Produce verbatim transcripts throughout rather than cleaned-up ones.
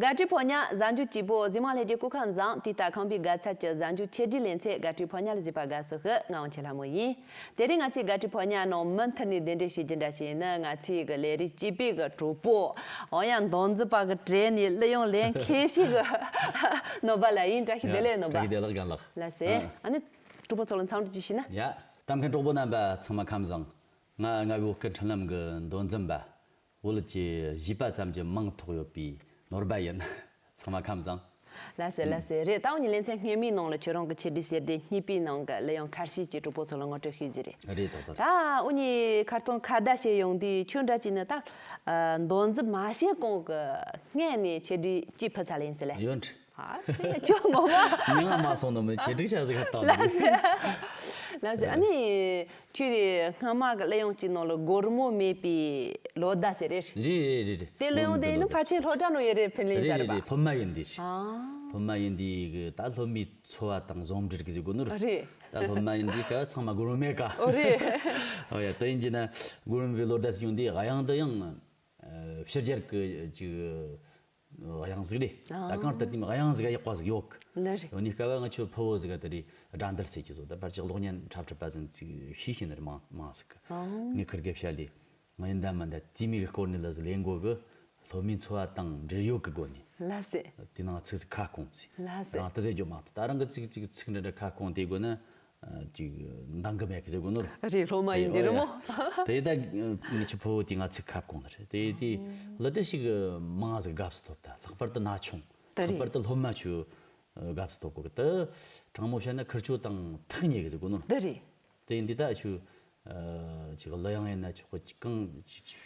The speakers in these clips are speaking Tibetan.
དགའ་སྤྲོའི་ཕོ་ཉ་གཟའ་མཇུག་སྐྱིད་པོ། གཟིགས་མང་ལྷན་རྒྱས་སྐུ་ཁམས་བཟང་། དུས་ལྟར་ཁང་པའི་དགའ་ཚལ་གྱི་གཟའ་མཇུག་ཆེད་སྒྲིག་ལེ་ཚན་དགའ་སྤྲོའི་ཕོ་ཉ་ལ་གཟིགས་པ་དགའ་བསུ་ཞུ། ང་ངོ་ཆེ་ལྷ་མོ་ཡིན། དེ་རིང་ང་ཚོས་དགའ་སྤྲོའི་ཕོ་ཉ་ནང་མུ་མཐུད་ནས་གདན་འདྲེན་ཞུ་རྒྱུ་འདྲ་ཞིག་ཡིན་ན། ང་ཚོའི་གི་ལས་རིགས་སྤྱི་པའི་གི་གྲོགས་པོ། འོ་ཡ། མདོ་འཛིན་པ་གི་གྲས་ནས་གླུ་དབྱངས་ལེན་མཁན་ཞིག་གི་ནོར་བ་ལགས་ཡིན། བཀྲ་ཤིས་བདེ་ལེགས་ནོར་བ། བཀྲ་ཤིས་བདེ་ལེགས་རྒན་ལགས། ལགས་སེ། ཨ། ཨ་ནི་གྲོགས་པོ་ཚོ་ལ་འཚམས་འདྲི་ཅིག་ཞུས་ན། ཡ། ལྟ་མཁན་གྲོགས་པོ་རྣམ་པ་ཚང་མ་ཁམས་བཟང་། ང་རྔ་བོད་སྐད་འཕྲིན་ལམ་གི་མདོ་འཛིན་པ། བོད་ཀྱི་གཞས་པ་ཙམ་གྱི་མིང་ཐོགས་ཡོད་པའི་ནོར་བུ་ཡིན། ཚང་མ་ཁམས་བཟང་། ལགས་སེ། ལགས་སེ། རེད། ད་འུ་གཉིས་ལེ་ཚན་སྔོན་མའི་ནང་ལ་ཁྱོད་རང་གི་ཆེད་སྒྲིག་གསར་དེབ་གཉིས་པའི་ནང་གི་གླུ་དབྱངས་ཁ་ཤས་ཀྱི་གྲོགས་པོ་ཚོ་ལ་ངོ་སྤྲོད་ཞུས་ཟིན་རེད། རེད། ཏག་ཏག་ད་འུ་གཉིས་ཁ་རྩང་ཁ་བརྡ་བྱས་ཡོང་དུས་ཁྱོད་འདྲ་བྱས་ན་ད་མདོ་འཛིན་མ་བྱས་གོང་གི་སྔས་ནས་ཆེད་སྒྲིག་ཅིག་ཕུལ་ཚར་ལེ་ཡིན་ཟེར་ལེ། ཡོད། ཨ། དེ་ནས་ཁྱོད་ངོ་མ། མི་ང་མ་སོང་ནོ་མི་ཆེད་སྒྲིག་བྱ་ཟིག་ཁ་བཏང་། ལགས་སེ། ལགས་སེ། ཨ་ནི། ཁྱོད་དེ་སྔ་མ་གི་གླུ་དབྱངས་ཀྱི་ནང་ལ་སྒོར་མོ་མེད་པའི་ལོ་ཟླ་ཟེར་རེད། རེད་རེད་རེད། དེ་གླུ་དབྱངས་དེ་ནི་ཕལ་ཆེར་སློབ་གྲྭ་ནང་ཡོད་རེད། ཕིན་ལིན་ཟེར་རེད་རེད་རེད། པ། སློབ་མ་ཡིན་དུས། ཨ། སློབ་མ་ཡིན་དུས་གི་ད་སློབ་མའི་འཚོ་བ་དང་འཛོམས་འབྲེལ་གི་ཟེར་དགོས་ནོ་རེད། རེད། ད་སློབ་མ་ཡིན་དུས་ག་ཚང་མ་སྒོར་མོ་མེད་ཀ། ཨོ་རེད། ཨོ་ཡ། དེ་ཡིན་གྱི་ན་སྒོར་མོ་མེད་པའི་ལོ་ཟླ་ཟེར་ཡོང་དུས་གླུ་དབྱངས་དེ་ཡང་ཕྱི་རྒྱལ་གི་ཅིག་གླུ་དབྱངས་ཟིག་རེད། ཨ། ད་གང་ལྟར་དེ་མོ་གླུ་དབྱངས་ཟིག་ཡག་པ་ཟིག་ཡོད་གི། ལགས་རེད། འོ་ནི་སྐབས་ང་ཆོ་ཕུ་བོ་ཟིག་ག་དེ་རེད། སྒྲ་འདར་ཟེར་གྱི་བཟོ། ད་ཕལ་ཆེར་གློག་བརྙན་འཁྲབ་ཁྲིད་པ་ཟིག་ཅིག་ཤེས་ཤེས་ནི་རེད། མང་མང་ཟིག་གི། ཨ། ངས་ཁིར་གེ་བཤད་ལེ། ང་ཡིན་ད་མིན་ད་དེ་མོ་གི་སྐོར་ནས་ལ་ཟིག་ལེན་དགོས་གི། སློབ་མའི་འཚོ་བ་དང་འབྲེལ་ཡོད་གི་སྒོ་ནས། ལགས་སེ། དེ་ནང་ཚིག་ཚིག་ཁ་སྐོང་ཟིག། ལགས་སེ། རང་ད་ཟེར་རྒྱུ་མང་ཐལ། ད་རང་གི་ཚིག་ཅིག་ཚིག་འདྲ་འདྲ་ཁ་སྐོང་དེ་དགོས་ན། ཅིག་འདང་གི་མེད་གི་ཟེར་དགོས་ནོ་རེད། རེད། སློབ་མ་ཡིན་དེ་རེད་མོ། དེ་ད་ངི་ཆུ་ཕོ་བོ་དེ་ང་ཚིག་ཁ་སྐོང་ནི་རེད། དེ་དེ་གླུ་དེ་ཞིག་མང་ཟིག་དགའ་བསུ་ཐོབ། ད་ལྷག་པར་དུ་ན་ཆུང་། དེ་རེད། ལྷག་པར་དུ་སློབ་མ་ཆུ་དགའ་བསུ་ཐོབ་གོ་གི། དེ་དྲང་མོ་བཤད་ན་ཁིར་ཆོ་དང་ཐག་ཉེ་གི་ཟེར་དགོས་ནོ་རེད། དེ་རེད། དེ་འདི་ད་ཆུ། ཨ། ཅིག་གླུ་དབྱངས་ཡིན་ན་ཆོག་གི། གང་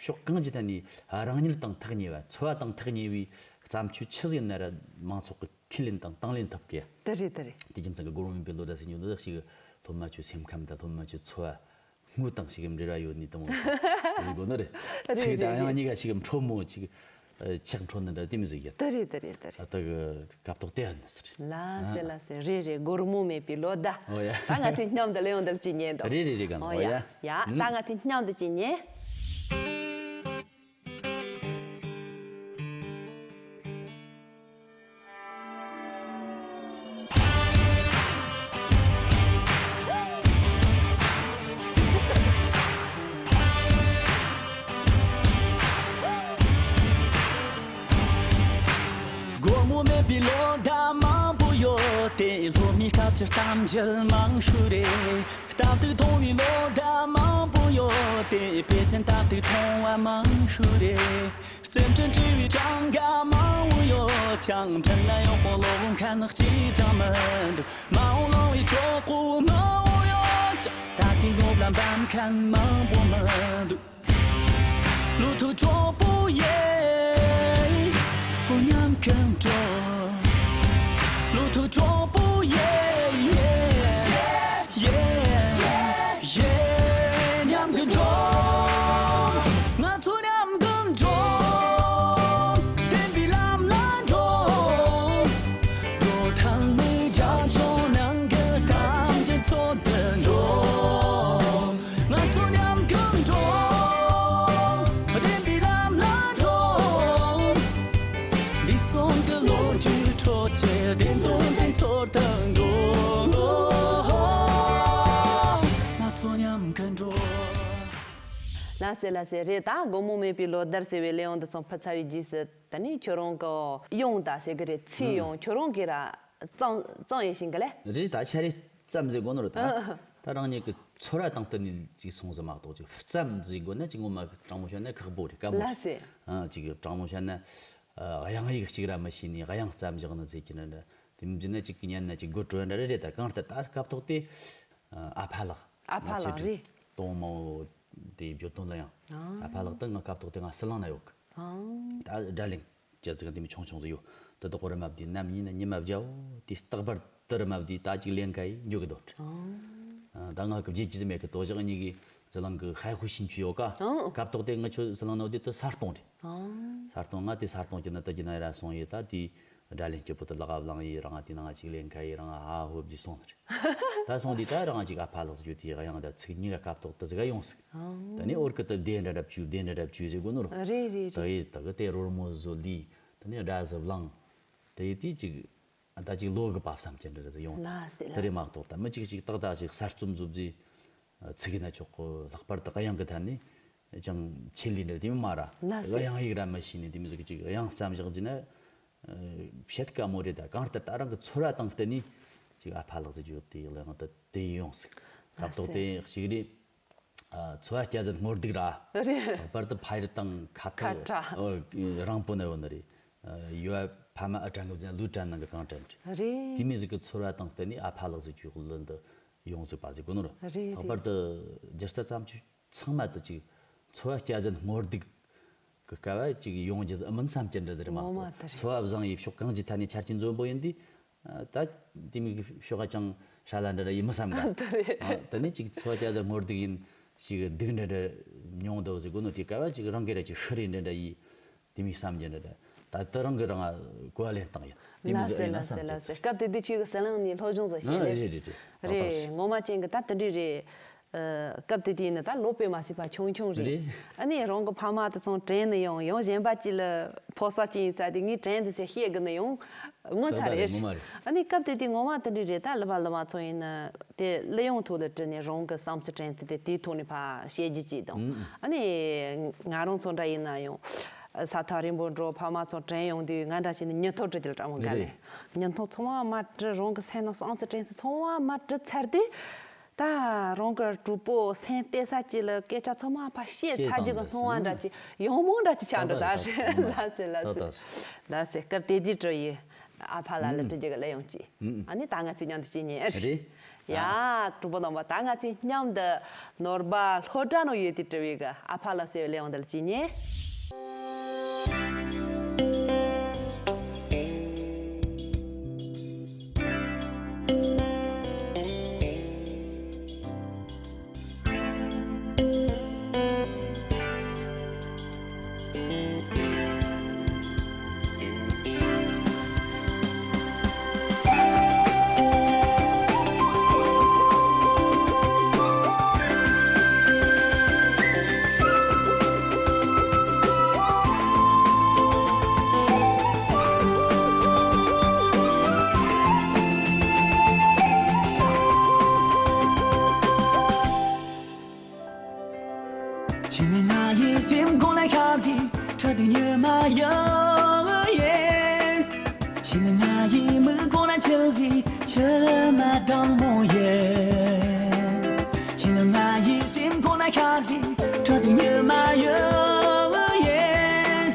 ཕྱོགས་གང་ཅི་ཐད་ནས་རང་ཉིད་དང་ཐག་ཉེ་བ། འཚོ་བ་དང་ཐག་ཉེ་བའི་བརྩམས་ཆོས་ཆི་ཟིག་ཡིན་ན་ར་མང་ཚོགས་ཀྱིས་ཁས་ལེན་དང་དང་ལེན་ཐུབ་གི། དེ་རེད། དེ་རེད། དེ་རྒྱུ་མཚན་གྱིས་སྒོར་མོ་མེད་པའི་ལོ་ཟླ་ཟེར་རྒྱུ་འདི་ཞིག་སློབ་མ་ཆོའི་སེམས་ཁམས་དང་སློབ་མ་ཆོའི་འཚོ་བ་དངོས་དང་ཞིག་འབྲེལ་བ་ཡོད་ནི་དང་ཟེར་དགོས་ནི་རེད། རེད། ཚིག་དང་། རེད། དབྱངས་གཉིས་ཀ་ཞིག་འཕྲོ་མོ་ཅིག་ཆགས་འཕྲོ་ནི་འདྲ་དེ་མི་ཟིག་ཡིན། དེ་རེད། དེ་རེད། དེ་རེད། ད་གི་སྐབས་ཐོག་དེ་ཡིན་ཟེར། ལགས་སེ། ཨ། ལགས་སེ། རེད་རེད། སྒོར་མོ་མེད་པའི་ལོ་ཟླ། ཨོ་ཡ། ད་ང་ཚོས་མཉམ་དུ་གླུ་དབྱངས་འདིར་ཅིག་ཉན་དང་། རེད་རེད་རེད། གང་། ཨོ་ཡ། ཨོ་ཡ། ཡ། ད་ང་ཚོས་མཉམ་དུ་ཅིག་ཉན། སྒོར་མོ་མེད་པའི་ལོ་ཟླ་མང་པོ་ཡོད་དེ། སློབ་མའི་སྐབས་ཀྱི་གཏམ་རྒྱུད་མང་ཤོས་རེད། སྟབས་བདེ་མཐོང་བའི་ལོ་ཟླ་མང་པོ་ཡོད་དེ། དཔེ་ཅན་སྟབས་བདེ་མཐོང་བ་མང་ཤོས་རེད། སེམས་ཁྲལ་བྲལ་བའི་གྲངས་ཀ་མང་བོ་ཡོད་ཀྱང་། འཕྲིན་ལས་གཡོག་པོ་སློབ་མཁན་གཅིག་ཀྱང་མི་འདུག་མ་འོངས་ལོ་བའི་གྲོགས་པོ་མང་བོ་ཡོད་ཀྱང་། ད་ལྟའི་སློབ་ལ་འབབ་མཁན་མང་པོ་མི་འདུག་བློ་ཐུག་གྲོགས་པོ་ཡེ། ཨོ་མཉམ་གི་འགྲོ། བློ་ཐུག་གྲོགས་པོ་ཡེ། ཡེ། ཡེ། མཉམ་གི་འགྲོ། ང་ཚོ་མཉམ་གི་འགྲོ། བདེན་པའི་ལམ་ལ་འགྲོ། འགྲོ་ཐང་མི་བྱ་ཆོག་ནང་གི་གཏམ་གྱི་ཚོད་དུ་འགྲོ། ང་ཚོ་མཉམ་གི་འགྲོ། བདེན་པའི་ལམ་ལ་འགྲོ། འདི་སོང་གི་ལོ་རྒྱུས་ཁྲོད་ཀྱི་བདེན་དོན་དེ་ཚོར་དང་འགྲོ། ང་ཚོ་མཉམ་གི་འགྲོ། ལགས་སེ། ལགས་སེ། རེད། ད་སྒོར་མོ་མེད་པའི་ལོ་ཟླར་ཟེར་བའི་གླུ་དབྱངས་འདི་ཚོ་ཕུལ་ཚར་བའི་རྗེས་སུ། ད་ནི་ཁྱོད་རང་གི་དབྱངས་ད་ཟེར་གི་རེད། ཚིག་ཡང་ཁྱོད་རང་གིས་ར་བརྩམས་བརྩམས་ཡོད་ཤིང་གི་ལེ། རེད། ད་ཆ་རེ་བརྩམས་ཟེར་དགོས་ནོ་རེད། ད་ཨ། ད་རང་ཉིད་ཀྱི་ཚོར་བ་དང་བསྟུན་ནས་ཅིག་སོང་ཟེར་མ་གཏོགས། ཅིག་བརྩམས་ཟེར་དགོས་ན་ཅིག་ངོ་མ་དྲང་མོ་བཤད་ན་ཁག་པོ་རེད། དཀའ་མོ་རེད། ལགས་སེ། ཨ། ཅིག་དྲང་མོ་བཤད་ན། ཨ། དབྱངས་ཡིག་གཅིག་ར་མི་ཤེས་ནས་དབྱངས་བརྩམས་བཞག་ནི་ཟེར་གྱི་ན་འདྲ། དེ་མིན་ན་ཅིག་གི་ཉན་ན་ཅིག་དགོད་བྲོ་འདྲ་རེ་རེད། ད་གང་ལྟར་ད་སྐབས་ཐོག་དེ། ཨ། ཨ་ཕ་ལགས། ཨ་ཕ་ལགས་རེད། དང་མོ་དེ་བརྗོད་དོན་ལ་ཡང་། ཨ། ཨ་ཕ་ལགས་དེ་ང་སྐབས་ཐོག་དེ་ང་ཟི་ལིང་ན་ཡོད་གི། ཨ། ད་སྒྲ་གླེང་བྱེད་ཙི་ག་འདི་མི་ཆུང་ཆུང་ཟིག་ཡོད། དེ་དག་གོ་ར་མ་བསྡུས་ནམ་ཡིན་ན་ཉི་མ་བརྒྱ་བོ་དེ་རྟག་པར་དེ་ར་མ་བསྡུས་ད་ཅིག་ལེན་ག་ཡི་འཇོག་གི་དོན། ཨ། ད་ང་གི་བརྗེད་ཀྱི་ཟིག་མེད་གི། དོ་ཞག་གཉིས་གི་ཟི་ལིང་གི་ཧའེ་ཧུའེ་ཞིང་ཆུ་ཡོད་ཀ། ཨ། སྐབས་ཐོག་དེ་ང་ཆོ་ཟི་ལིང་ན་བསྡུས་དེ་ས་སྟོང་རེད། ཨ། ས་སྟོང་། ང་དེ་ས་སྟོང་གྱི་ན་ད་གྱི་ན་ར་སོང་ཡི། ད་དེ་སྒྲ་གླེང་སྐྱིད་པོ་དེ་ལག་བླངས་ཡི། རང་དེ་ནང་ཅིག་ལེན་ག་ཡི། རང་ཧ་ཧོབ་ཀྱི་སོང་ནི་རེད། ད་སོང་དུས་ད་རང་ཅིག་ཨ་ཕ་ལགས་ཟེར་རྒྱུ་དེ་དབྱངས་ད་ཚིག་གཉིས་ཀ་སྐབས་ཐོག་དེ་ཟིག་ག་ཡོང་ཟིག། ཨང་། ད་ནི་འོར་གི་དེ་བདེ་འདྲ་འདྲ་བཅུ་བདེ་འདྲ་འདྲ་བཅུ་ཟེར་གོ་ནོ་ར། རེད་རེད་ད་རེད། ཡི་ད་གི་དེ་རོལ་མོ་བཟོ་ལི། དེ་ནས་སྒྲ་ཟིག་བླངས། དེ་ཡིས་དེ་ཅིག་ད་ཅིག་ལོ་གི་བབ་བསམ་གྱི་འདྲ་ཟིག་ཡོང་། ལགས་སེ། དེ་རེད་ལགས་མ་གཏོགས། ད་མི་གཅིག་གཅིག་ཏག་ཏག་ཅིག་གསར་རྩོམ་བཟོ་རྒྱུ་ཚིག་གི་ན་ཆོག་གི། ལྷག་པར་དུ་དབྱངས་ཀྱི་ཐད་ནས་ཅང་ཆེད་ལས་འདྲ་དེ་མི་མ་ར། ལགས་སེ། དབྱངས་ཡིག་ར་མི་ཤེས་ནས་དེ་མི་ཟིག་གཅིག་དབྱངས་ཙམ་བཞག་རྒྱུ་ན། ཨ། བཤད་དཀའ་མོ་རེད། ད་གང་ལྟར་ད་རང་གི་ཚོར་བ་དང་བསྟུན་ནས་ཅིག་ཨ་ཕ་ལགས་ཟེར་རྒྱུ་དེ་ལ་ཡང་དེ་དེ་ཡོང་ཟིག། ལགས་སེ། སྐབས་ཐོག་དེ་གཅིག་རེད། ཨ། འཚོ་བ་སྐྱ་ཟད་སྔོ་སྡུག་ར། རེད། ལྷག་པར་དུ་ཕ་ཡུལ་དང་ཁ་ཐག་ཁ་བྲལ། ཨོ། རིང་པོ་ནས་བུད་ནི་རེད། ཨ། ཡུལ་ཕ་མ་ཨ་དྲན་གི་བཟང་ལུས་དྲན་ནང་གི་གང་དྲན་རེད། དེ་མི་ཟིག་གི་ཚོར་བ་དང་བསྟུན་ནས་ཨ་ཕ་ལགས་ཟེར་རྒྱུ་ལ་འདི་ཡོང་ཟིག་པ་ཟིག་གོ་ནོ་ར། རེད། ལྷག་པར་དུ་སྒྱུ་རྩལ་བརྩམས་ཆོས་ཚང་མ་དུ་ཅིག་འཚོ་བ་སྐྱ་ཟད་སྔོ་སྡུག་གི་སྐབས་ཅིག་ཡོང་རྒྱུ་ཟིག་མིན་བསམ་གྱི་འདྲ་ཟིག་རེད་མ་གཏོགས། ངོ་མ་དེ་རེད། འཚོ་བ་བཟང་ཡི་ཕྱོགས་གང་ཅིའི་ཐད་ནས་ཆ་རྐྱེན་འཛོམས་པོ་ཡིན་དུས། ཨ། ད་དེ་མིན་གི་ཕྱོགས་ག་ཅང་ཧྲ་ལ་འདྲ་འདྲ་ཡིན་མི་བསམ་ག། དེ་རེད། ཨ། དེ་ནས་ཅིག་འཚོ་བ་སྐྱ་ཟད་སྔོ་སྡུག་ཡིན་ཞིག་སྡུག་འདྲ་འདྲ་མྱོང་འདུག་ཟེར་གོ་ནོ་དེ་སྐབས་ཅིག་རང་གི་ར་ཅིག་ཤི་རེ་འདྲ་འདྲ་ཡིས་དེ་མིན་བསམ་གྱི་འདྲ་འདྲ། ད་དེ་རང་གི་རང་གོ་བ་ལེན་སྟངས་ཡིན། དེ་མིན་ཟིག་ཡིན་ན་བསམ་གྱི། ལགས་སེ། སྐབས་དེ་དུས་ཁྱོད་ཀྱི་ཟི་ལིང་ནས་སློབ་སྦྱོང་ཟིག་བྱས་ནས། ཨ། རེད་རེད་རེད། ཏག་ཏག་རེད། ངོ་མ་ཅན་གི་ད་དེ་འདྲ་རེད། ཨ། སྐབས་དེ་དུས་ནི་ད་ལོ་དཔེ་མ་སྲིད་པ་ཆུང་ཆུང་རེད། རེད། ཨ་ནི་རང་གི་ཕ་མ་དེ་ཚོ་དྲན་ནི་ཡང་ཡང་གཞན་པ་ཅིག་ལ་ཕོ་གསར་ཅིག་ཡིན་ས་དེ་ངས་དྲན་འདུག་ཟེར་བཤད་གི་ནི་ཡང་ངོ་ཚ་རེད། ད་ད་རེད། ངོ་མ་རེད། ཨ་ནི་སྐབས་དེ་དུས་ངོ་མ་དེ་འདྲ་རེད། ད་གླུ་པ་གླུ་མ་ཚོ་ཡིན་ན་དེ་གླུ་དབྱངས་ཐོག་ལ་བྲིས་ནས་རང་གི་བསམ་ཚུལ་དྲན་ཚུལ་དེ་དེའི་ཐོག་ནས་ཕར་བཤད་རྒྱུ་ཅིག་དང་། ཨ་ནི་ང་རང་ཚོ་འདྲ་ཡིན་ན་ཡང་ས་ཐག་རིང་པོ་འགྲོ། ཕ་མ་ཚོ་དྲན་ཡོང་དུས་ང་འདྲ་བྱས་ནས་སྙན་ཐོ་བྲི་རྒྱུ་ལ་སྤྲང་མོ་དགའ་ནས། རེད། སྙན་ཐོ་ཚང་མ་མར་བྲི། རང་གི་སེམས་ནང་བསམ་ཚུལ་དྲན་ཚུལ་ཚང་མ་མར་བྲི་ཚར་དུས། ད་རང་གི་གྲོགས་པོ་སེམས་གཏད་ས་ཅིག་ལ་སྐད་ཆ་ཚང་མ་ཕར་བཤད་ཚར་རྒྱུ་གི་སྣང་བ་འདྲ་ཅིག་ཡང་མང་འདྲ་ཅིག་ཆགས་འགྲོ། ད་རེད། ལགས་སེ། ལགས་སེ། ལགས་སེ། སྐབས་དེ་དུས་བྲིས་ཡོད། ཨ་ཕ་ལགས་ལ་བྲི་རྒྱུ་གི་གླུ་དབྱངས་ཅིག། ཨ་ནི་ད་ང་ཚོས་མཉམ་དུ་སྐྱེ་ཉེ་རེད། ཡ། གྲོགས་པོ་རྣམ་པ། ད་ང་ཚོས་མཉམ་དུ་ནོར་བ་ལྷོ་བྲག་ནང་ཡོད་དུས་བྲིས་པའི་གི་ཨ་ཕ་ལགས་ཟེར་བའི་གླུ་དབྱངས་འདི་ལ་སྐྱེ་ཉེ། ཁྱེད་ནི་ང་ཡི་སེམས་ཁོང་ན་ཤར་བའི་ཁྲོ་དེ་ཉི་མ་ཡོད་ཡེ། ཁྱེད་ནི་ང་ཡི་མིག་ཁོང་ན་འཁྱིལ་བའི་མཆི་མ་དྭངས་མོ་ཡིན། ཁྱེད་ནི་ང་ཡི་སེམས་ཁོང་ན་ཤར་བའི་ཁྲོ་དེ་ཉི་མ་ཡོད་ཡེ།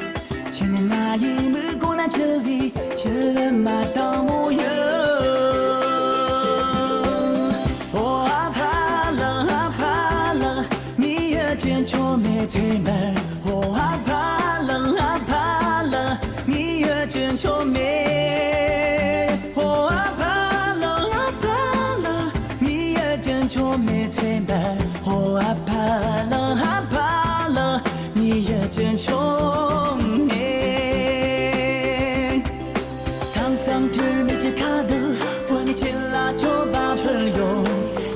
ཁྱེད་ནི་ང་ཡི་མིག་ཁོང་ན་འཁྱིལ་བའི་མཆི་མ་དྭངས་མོ་ཡིན། ཨོ་ཨ་ཕ་ལགས། ཨ་ཕ་ལགས། མི་ཡུལ་གྱི་མཆོད་མེ་ཚེ་འདིར། ཨོ་ཨ་ཕ་ལགས། ཨ་ཕ་ལགས། མི་ཡུལ་གྱི་མཆོད་མེ། ཨོ་ཨ་ཕ་ལགས། ཨ་ཕ་ལགས། མི་ཡུལ་གྱི་མཆོད་མེ་ཚེ་འདིར། ཨོ་ཨ་ཕ་ལགས། ཨ་ཕ་ལགས། མི་ཡུལ་གྱི་མཆོད་མེ། ཐང་ཚང་དུར་མེད་ཀྱི་ཁ་དུ་བོད་ཀྱི་ཆེད་ལ་མཆོད་པ་ཕུལ་ཡོང་།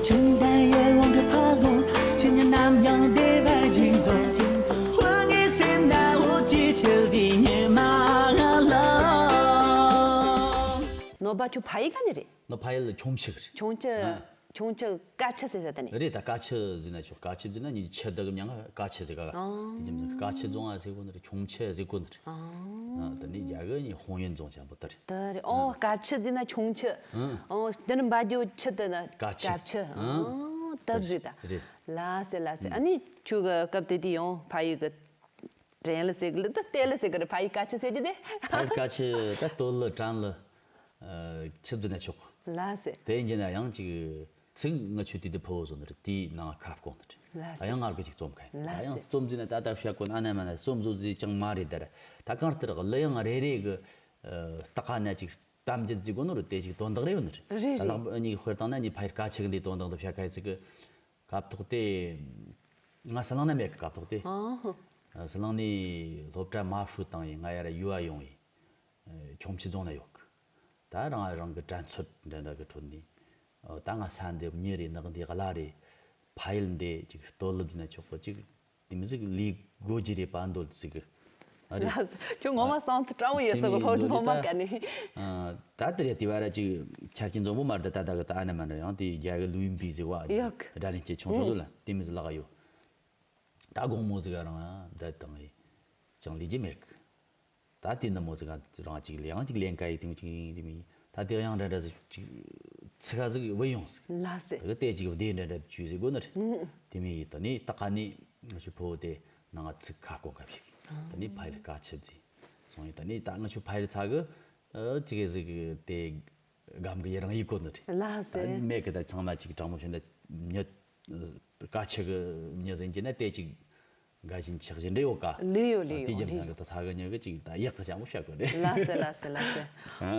ཁྲིམས་ལྡན་ཡིད་འོང་གི་ཕ་ལོ། ཁྱེད་ཉིད་ནམ་ཡང་བདེ་བར་བཞེངས་སོ། བོད་ཀྱི་སེམས་ན་འོད་ཀྱིས་འཁྱིལ་བའི་ཉི་མ་ལ། ནོར་བ་ཁྱོད་ཕ་ཡུལ་ག་ནས་རེད། ནོར་ཕ་ཡུལ་ཁྱུང་མཆུ་རེད། ཁྱུང་མཆུ། ཨ། ཁྱུང་མཆུ། ཀ་ཆུ་ཟེར་ས་དེ་ནས། རེད། ད་ཀ་ཆུ་ཟེར་ན་ཆོག། ཀ་ཆུ་ཟེར་ན་ཉི་ཆུ་དག་གི་མྱིང་ང་ཀ་ཆུ་ཟེར་ག་ག། ཨང་། དེ་ཉིན་ཀ་ཆུ་རྫོང་ང་ཟེར་གོ་ནི་རེད། ཁྱུང་མཆུ་ཟེར་གོ་ནི་རེད། ཨང་། ཨ། དེ་ནས་རྒྱ་གི་ནི་ཧོང་ཡོན་རྫོང་ཆེན་པོ་དེ་རེད། དེ་རེད། ཨོ། ཨང་། ཀ་ཆུ་ཟེར་ན་ཁྱུང་མཆུ། ཨང་། ཨོ། དེ་ནི་འབའ་རྒྱུ་ཆུ་དེ་ན་ཀ་ཆུ། ཀ་ཆུ། ཨང་། ཨོ། དེ་ཟེར་ད། རེད། ལགས་སེ། ལགས་སེ། ཨ་ནི་ཁྱོད་གི་སྐབས་དེ་དུས་ཡང་ཕ་ཡུལ་གི་དྲན་གླུ་ཟེར་གི་ལ་ད་བལྟས་གླུ་ཟེར་གི་རེད། ཕ་ཡུལ་ཀ་ཆུ་ཟེར་རྒྱུ་དེ། ཕ་ཡུལ་ཀ་ཆུ་ད་སྟོད་གླུ་དྲན་གླུ། ཨ། ཆུ་བསྡུ་ན་ཆོག། ལགས་སེ། དེ་ཡིན་གྱི་ན་ཡང་ཅིག་ཚིག་ང་ཆུ་དུས་དུ་ཕུ་བོ་བཟོ་ནི་རེད། དེའི་ནང་ཁ་སྐོང་ནི་རེད། ལགས་སེ། ད་ཡང་ང་གི་ཅིག་རྩོམ་ཁ་ཡིན། ལགས་ད་ཡང་སེ། རྩོམ་ཟིན་ན་ད་ལྟ་བཤད་གོ་ན་ཨ་ན་མ་ན་རྩོམ་བཟོ་ཟིན་ཅང་མ་རེད། ད་ར་ད་གང་ལྟར་གླུ་དབྱངས་རེ་རེ་གི། ཨ། སྟག་ཁ་ན་ཅིག་གཏམ་རྒྱུད་ཟིག་གོ་ནོ་རེད། དེ་ཅིག་དོན་དག་རེ་ཡོད་ནི་རེད། རེད། ད་རེད། ལག་པ་གཉིས་ཀྱི་དཔེར་བཏང་ན་ནི་ཕ་ཡུལ་ཀ་ཆུ་གི་འདི་དོན་དག་འདི་བཤད་ཁ་ཡི་ཚིག་གི་སྐབས་ཐོག་དེ། ང་ཟི་ལིང་ན་མེད་གི། སྐབས་ཐོག་དེ། ཨ། ཟི་ལིང་ནས་སློབ་གྲྭ་མ་ཧྲུའུ་བཏང་ཡིན། ང་ཡར་ཡུལ་ཡོང་ཡིན། ཨ། ཁྱུང་མཆུ་རྫོང་ན་ཡོད་གི། ད་རང་རང་གི་དྲན་ཚོད་འདྲ་འདྲ་གི་ཁྲོད་ནས། ཨ། ད་ང་ས་འདི་མྱི་རེད། ནགས་འདི་གླ་རེད། ཕ་ཡུལ་འདི་ཅིག་སྟོད་གླུ་བསྡུ་ན་ཆོག་གི། ཅིག་དེ་མི་ཟིག་ལས་དགོས་རྒྱུ་རེད་པ་འདོད་ཟིག་གི། ཨ་རེད། ལགས་སོ། ཁྱོད་ངོ་མ་བསམ་ཚུལ་དྲང་པོ་ཡོད་ས་གི་ལྷོ་ལྷོ་མ་ག་ནས། ད་དེ་རེད། དེ་བ་ར་ཅིག་ཆ་རྐྱེན་འཛོམས་པོ་མ་རེད། ད་ད་གི་ད་ཨ་ན་མ་རེད། ཡང་དེ་རྒྱ་གི་ལུས་ཡིན་པའི་ཟེར་བ་ཡག་སྒྲ་ལེན་སྐྱེ་ཆུང་ཆུང་ཚོ་ལ་དེ་མི་ཟིག་ལག་ཡོད། ད་དགོང་མོ་ཟིག་ག་རང་ད་དང་ཡི་ཅང་ལས་རྒྱུ་མེད་གི། ད་དེ་ནི་མོ་ཟིག་ག་རང་ཅིག་ལས་ཡང་ཅིག་ལེན་ག་ཡི་དེ་མོ་ཅིག་ཡིན་རེད་མི་ཡིན། ད་དེ་ཡང་འདྲ་འདྲ་ཟིག་ཅིག་ཚིག་ཁ་ཟིག་བུད་ཡོང་ཟིག་ལ་ཟེར། ད་གི་དེ་ཅིག་བདེ་འདྲ་འདྲ་བཅུ་ཟིག་དགོ་ནི་རེད། དེ་མི་ཡིན། ད་ནི་ད་ག་ནི་ང་ཆུ་ཕོ་དེ་ནང་ང་ཚིག་ཁ་སྐོང་ག་ཞིག་ད་ནི་ཕ་ཡི་ལ་དཀའ་ཆེ་ཟིག་སོང་ཡིན། ད་ནི་ད་ང་ཆུ་ཕ་ཡི་ཚ་གི་ཅིག་གི་ཟིག་དེ་སྒམ་གི་ཡི་རང་ཡི་གོ་ནི་རེད། ལ་ཟེར། མེད་གི་ད་ཚང་མ་ཅིག་དྲང་མོ་བཤད་ན་མྱི་དཀའ་ཆེ་གི་མྱི་ཟིན་གྱི་ན་དེ་ཅིག་དགའ་བཞིན་ཆགས་བཞིན་རེ་ཡོད་ཀ་ལུས་ཡོད་ལུས་ཡོད་དེ་རྒྱབ་ལུས་ས་གི་ཡོད། ད་ཚ་གི་མྱི་གི་ཅིག་ད་ཡག་གི་ཅང་མོ་བཤད་གོ་རེད། ལ་ཟེར་ལ་ཟེར་ལ་ཟེར།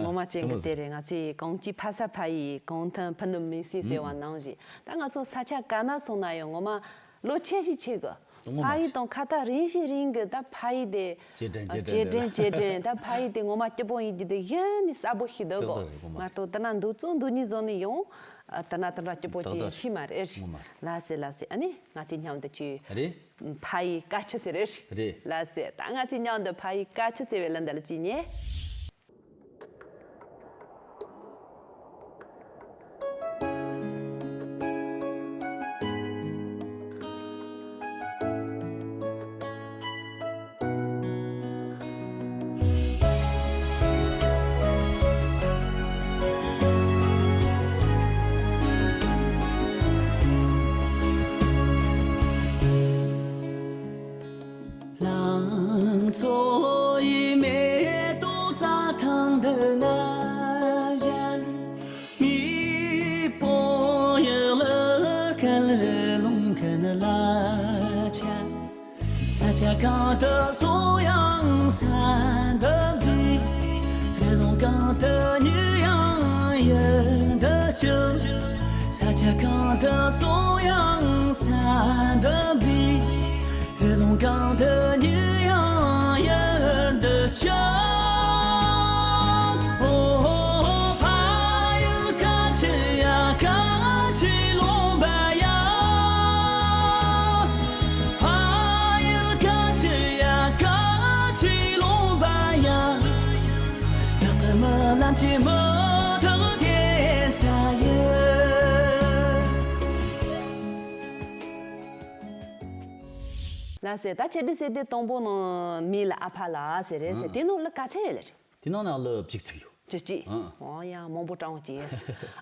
ངོ་མ་ཅན་གི་དེ་རེད། ང་ཚོའི་གངས་སྐྱིད་ཕ་ས་ཕ་ཡི་གངས་ཐང་ཕུ་ནུ་མིང་སྲིང་ཟེར་བ་ནང་བཞིན། ད་ང་ཚོ་ས་ཆ་ག་ན་སོང་ན་ཡང་ངོ་མ་ལོ་ཆེ་ཞིག་ཆེ་གི་ངོ་མ་ཕ་ཡི་དང་ཁ་ཐག་རིང་ཞིག་རིང་གི། ད་ཕ་ཡི་དེ་གཅེས་དྲན་གཅེས་དྲན་གཅེས་དྲན་གཅེས་དྲན། ད་ཕ་ཡི་དེ་ངོ་མ་སྐྱིད་པོ་ཡིན་གྱི་དེ་གཞན་ནི་གསལ་པོ་ཞིག་འདུག་གོ་ཏག་ཏག་རེད། ངོ་མ་ང་ཏོ་ད་ན་འདུག་ཚོ་འདུག་ནི་བཟོ་ནི་ཡོང་། ད་ན་ད་ན་སྐྱིད་པོ་ཏག་ཅིག་ཏག་ཤི་མ་རེད། ངོ་མ་ལ་ཟེར་ལ་ཟེར། ཨ་ནི་ང་ཚོའི་མཉམ་དུ་ཅི་རེད། ཕ་ཡི་དཀའ་ཆུ་ཟེར་རེད། རེད། ལ་ཟེར། ད་ང་ཚོའི་མཉམ་དུ་ཕ་ཡི་དཀའ་ཆུ་ཟེར་བའི་ལ་འདི་ལ་ཅི་ཉེ། ལང་ཚོ་ཡི་མེ་ཏོག་རྩྭ་ཐང་འདི་ན་བཞད། མི་སྤོ་ཡི་ལ་སྐལ་རི་ལུང་ཁན་ལ་ཆ། ས་ཆ་གང་དུ་སོང་ཡང་ས་འདི་འཛིན། རི་ལུང་གང་དུ་ཉུལ་ཡང་ཡུལ་འདི་ཤུལ། ས་ཆ་གང་དུ་སོང་ཡང་ས་འདི་འཛིན། རི་ལུང་གང་དུ་ཉུལ་ཡང་ཡུལ་འདི་ཤུལ། ཨོ་ཕ་ཡུལ་ཁ་ཆེ་ཡ་ཁ་ཆེ་ལུང་པ་ཡ། ཕ་ཡུལ་ཁ་ཆེ་ཡ་ཁ་ཆེ་ལུང་པ་ཡ། བདག་གི་རྨི་ལམ་གྱི་མུ་ཏིག་དེ་ས་ཡི། ལ་ཟེར། ད་ཆེ་འདི་ཟེར་དེ་དང་པོ་ནང་མི་ལ་ཨ་ཕ་ལ་ཟེར་རེད་ཟེར། ཨང་། དེ་ནང་ལ་ག་ཚད་ཡོད་ལ་རེད། དེ་ནང་ན་ལ་བཅུ་གཅིག་ཡོད། བཅུ་གཅིག་ཨང་། ཨོ་ཡ། མང་པོ་དྲང་བོ་ཅིག་ཡོད།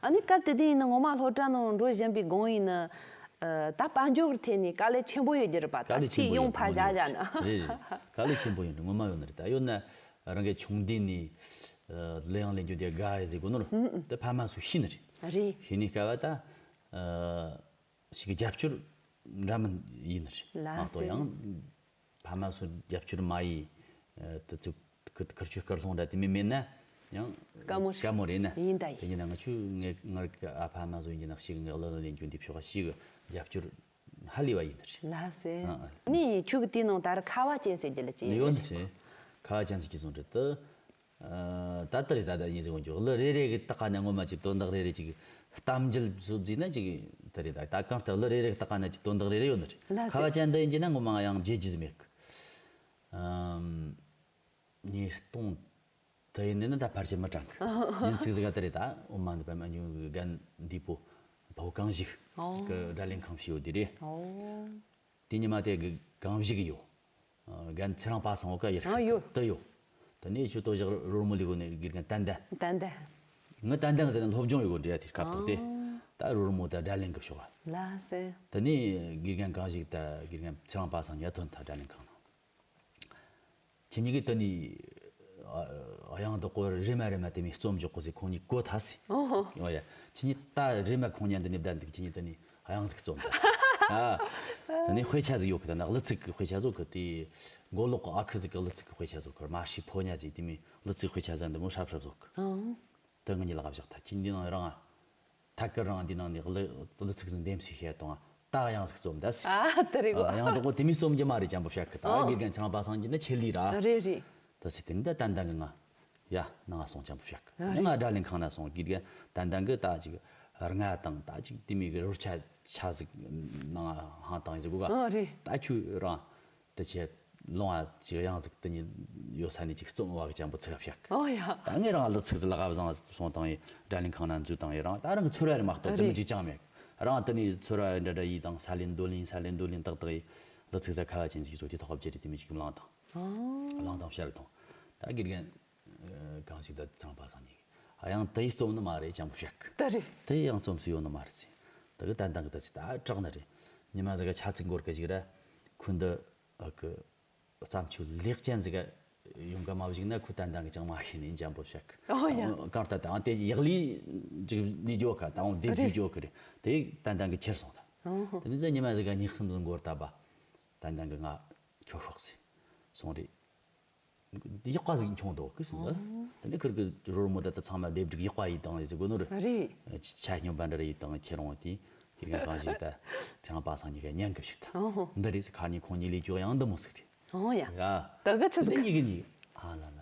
ཨ་ནི་སྐབས་དེ་དུས་ཡིན་ན་ངོ་མ་སློབ་གྲྭ་ནང་འགྲོ་བཞིན་པའི་སྒང་ཡིན་ན། ཨ། ད་དཔལ་འབྱོར་གྱི་ཐད་ནས་དཀའ་ལས་ཆེན་པོ་ཡོད་རྒྱུ་རེད་པ། དཀའ་ད་ལས་ཆེན་ཐིག་པོ་ཡོང་ཡོད་ནི་ཕ་ངོ་མ་བཞག་ཡོད་བཞག་ན། རེད་རེད། དཀའ་ལས་ཆེན་པོ་ཡོད་ནི་ངོ་མ་ཡོད་ནི་རེད། ད་ཡོད་ན་རང་གི་ཆུང་དུས་ནས་ལས་ཡང་ལས་རྒྱུ་དེ་དགའ་ཡི་ཟེར་གོ་ནོ་རེད། ཨུ་ཨུ། ད་ཕ་མ་ཚོ་ཤེས་ནི་རེད། རེད། ཤེས་ནི་སྐབས་ད། ཨ། ཞིག་གི་རྒྱབ་སྐྱོར་འདྲ་མིན་ཡིན་ནི་རེད། ལ་མ་གཏོགས་ཟེར། ཡང་ཕ་མ་ཚོ་རྒྱབ་སྐྱོར་མ་ཡིན། ཨ། དུ་ཚོད་ཁུ་ཁུར་ཆོས་སྐར་སློང་འདྲ་དེ་མིན་མེད་ན་ཡང་དཀའ་མོ་རེད། དཀའ་མོ་རེད་ན། ཡིན་ད་ཡིན། དེ་ཡིན་ན་ང་ཆུ་ངའི་ངར་གི་ཨ་ཕ་མ་ཚོ་ཡིན་ན་ཞིག་ངའི་གླུ་ལེན་རྒྱུ་འདི་ཕྱོགས་ཞིག་རྒྱབ་སྐྱོར་ཧ་ལས་པ་ཡིན་ནི་རེད། ལ་ཟེར། ཨ་ཨ། ནི་ཆུ་གི་དེ་ནང་ད་ར་ཁ་བ་ཅན་ཟེར་རྒྱུ་ལ་ཅི་ཡོད་ཡོད་ནི་རེད། ཁ་བ་ཅན་ཟེར་གྱི་སོང་རེད་དུ། ཨ། ད་ལྟ་རེད། ད་ལྟ་ཡིན་ཟེར་གོ་འཇོག་གླུ་རེ་རེ་གི་ལྟག་ཀ་ན་ངོ་མ་ཅིག་དོན་དག་རེ་རེ་ཅིག་གཏམ་རྒྱུད་བཟོ་བརྩིས་ན་ཅིག་དེ་རེད། ད་ད་གང་ལྟར་གླུ་རེ་རེ་གི་ལྟག་ཀ་ན་ཅིག་དོན་དག་རེ་རེ་ཡོད་ནི་རེད། ལགས་སོ། ཁ་བ་ཅན་འདི་ཡིན་གྱི་ན་ངོ་མ་ཡང་བརྗེད་རྒྱུ་ཟིག་མེད་གི། ཨམ། ཉིས་སྟོང་དུ་ཡིན་ནི་ན་ད་ཕལ་ཆེར་མི་གྲངས་གི། ཉིན་ཚིག་ཟིག་ག་དེ་རེད། ད་འོ་མ་འདི་པ་མ་ཉུང་གི་རྒན་འདི་པོ་ཕོ་གང་ཞིག་ཨོ་གི་སྒྲ་ལེན་ཁང་ཞིག་ཡོད་དེ་རེད། ཨོ། དེ་ཉི་མ་དེ་གི་གང་ཞིག་ཡོད། རྒན་ཚེ་རིང་པ་སངས་འོ་ཀ་ཡིར་ཨ་ཡོད། དུ་ཡོད། དེ་ནས་ཆུ་ཏོ་བཞག་རོལ་མོ་ལས་གོ་ནས་དགེ་རྒན་ཏན་ཏན། ཏན་ཏན། ངི་ཏན་ཏན་གི་དེ་ནས་སློབ་སྦྱོང་ཡོད་གོ་འདྲ་དེ་སྐབས་དེ། ཨ། ད་རོལ་མོ་ད་སྒྲ་ལེན་གི་ཕྱོགས། ལ་སེ། དེ་ནས་དགེ་རྒན་གང་ཞིག་ད་དགེ་རྒན་ཚེ་རིང་པ་སངས་ཉ་ཐོན་ཐ་སྒྲ་ལེན་ཁང་ནང་། ཁྱེད་གཉིས་ཀྱིས་དེ་ནས་ཨ་དབྱངས་བདག་པོ་རེ་མ་རེ་མ་དེ་མི་རྩོམ་འཇོག་གོ་ཟེར་ཁོང་གཉིས་གོ་ཐལ་ཟེར། ཨོ། ཨོ་ཡ། ཁྱེད་གཉིས་ད་རེ་མ་ཁོང་གཉིས་འདི་ནས་བསྡད་འདུག་ཁྱེད་གཉིས་དེ་ནས་དབྱངས་ཅིག་རྩོམ་ད་ཟེར། ཨ། དེ་ནས་དཔེ་ཆ་ཟིག་ཡོད་གི། ད་ནི་གླུ་ཚིག་གི་དཔེ་ཆ་ཟིག་གི། དེ་མགོ་ལོག་གི་ཨ་ཁུ་ཟིག་གི་གླུ་ཚིག་གི་དཔེ་ཆ་ཟིག་གི། མ་ཧྲི་ཕོ་ཉ་ཟིག་དེ་མོའི་གླུ་ཚིག་དཔེ་ཆ་ཟིག་འདི་མོ་ཧྲབ་ཧྲབ་ཟིག་གི། ཨང་། དེ་ངེད་གཉིས་ལག་བཞག་ད། ཁྱེད་འདི་ནང་རང་ཨ། ཐད་ཀར་རང་འདི་ནང་ནས་གླུ་གླུ་ཚིག་ཟིག་འདེམས་སའི་ཤེས་དང་ད་དབྱངས་ཟིག་རྩོམ་ད་ཟེར། ཨ་དེ་རེད་གོ། ཨ། དབྱངས་བདག་པོ་དེ་མོའི་རྩོམ་རྒྱུ་མ་རེད། ཅམ་པོ་བཤད་གི། ད་ཨོ། དགེ་རྒན་ཚེ་རིང་པ་སངས་ཀྱི་ནི་ཆེད་ལས་ར། རེད་རེད། ད་ཟེར་དེ་འདི་ཏན་ཏན་གི་ང་། ཡ། ནང་ང་སོང་། ཅམ་པོ་བཤད་གི། ཨ་རེད། ང་སྒྲ་ལེན་ཁང་ན་སོང་། དགེ་རྒན་ཏན་ཏན་གི་ད་ཅིག་རྔ་དང་ད་ཅིག་དེ་མོའི་གི་རོལ་ཆ་ཆ་ཟིག་ནང་ང་ཧང་བཏང་ཡི་ཟེར་གོ་ག་ཨ་རེད། ད་ཁྱོད་རང་དེ་ཆེད་ ལོང་བ་ཅིག་ཡང་ཟིག་དེ་ཉིད་ཡོད་ས་ནས་ཅིག་རྩོམ་བ་གི་ཅན་པོ་ཚིག་བཤད་གི། ཨོ་ཡ། ད་ངས་རང་ལ་ཚིག་ལ་ག་བཟང་སོང་བཏང་ཡི་སྒྲ་ལེན་ཁང་ན་འཛུལ་བཏང་ཡི་རང་ད་རང་གི་ཚོར་བ་རེ་མ་གཏོགས་དེ་མི་རེད། ཅིག་ཅང་མེད། རང་དེ་ནས་ཚོར་བ་འདྲ་འདྲ་ཡིས་དང་ས་ལེན་རྡོ་ལེན་ས་ལེན་རྡོ་ལེན་ཏག་ཏག་ཡིས་ལ་ཚིག་ས་ཁ་བ་ཅན་ཟིག་བཟོ་དེ་ཐོག་བརྗེ་རེད། དེ་མི་ཅིག་གི་བླངས་དང་། ཨོ། བླངས་དང་བཤད་དང་། ད་དགེ་རྒན་གང་ཞིག་ད་ཚང་པ་སང་ཉིད་ཡང་དེ་ཡིས་རྩོམ་ནི་མ་རེད། ཅང་པོ་བཤད་གི། ད་རེད། དེ་ཡང་རྩོམ་སུ་ཡོད་ནི་མ་རེད་ཟེར། ད་གི་ཏན་ཏན་གི་ད་ཚིག་ད་དྲག་ནི་རེད། ཉི་མ་ཟིག་ག་ཆ་ཚིག་འགོར་གི་ཞིག་ར་ཁུ་འདི་ཨ་གི་བརྩམས་ཆོས་ལེགས་ཅན་ཟིག་ག་ཡོང་ག་མ་བཞུགས་ན་ཁུ་ཏན་ཏན་གི་ཅང་མ་ཤེས་ནས་འཇམ་པོ་བཤད་གི། ཨོ་ཡ། གང་ལྟར་ད་ཨང་དེ་ཡག་ལི་ཅིག་ལི་འཇོག་ག་ད་ཨང་དེ་རེད། ཇུ་འཇོག་གི་རེད། དེ་ཏན་ཏན་གི་ཁྱེར་སོང་ད། ཨོ་ཧོ། དེ་ནས་ཉི་མ་ཟིག་ག་ཉིག་གསུམ་ཟིག་འགོར་ད་པ་ཏན་ཏན་གི་ང་ཁྱོད་ཤོག་ཟེར་སོང་རེད། ཡག་པ་ཟིག་མཐོང་འདུག་གི་ཟིན་ད། ཨོ། དེ་ནས་ཁིར་གི་རོལ་མོ་འདི་ད་ཚང་མ་སྡེབ་སྒྲིག་ཡག་པ་ཡིས་དང་ཟེར་གོ་ནོ་རེད། རེད། ཆ་སྙོམས་པ་འདྲ་རེ་ཡིས་དང་ཁྱེད་རང་དེ་དེ་རིང་གང་ཞིག་ད་ཚེ་རིང་པ་སངས་ཉི་ག་ཉན་གི་ཞིག་ད། ཨོ་ཧོ། འདི་རེད་ཟེར་ཁ་ནས་ཁོང་གཉིས་ལས་ཀྱོག་ཡང་འདི་མོ་ཟིག་རེད། ཨོ་ཡ། ཡ། ད་ག་ཆི་ཟིག་འདི་གཉིས་ཀྱི་གཉིས་ཨ་ལ་ལ།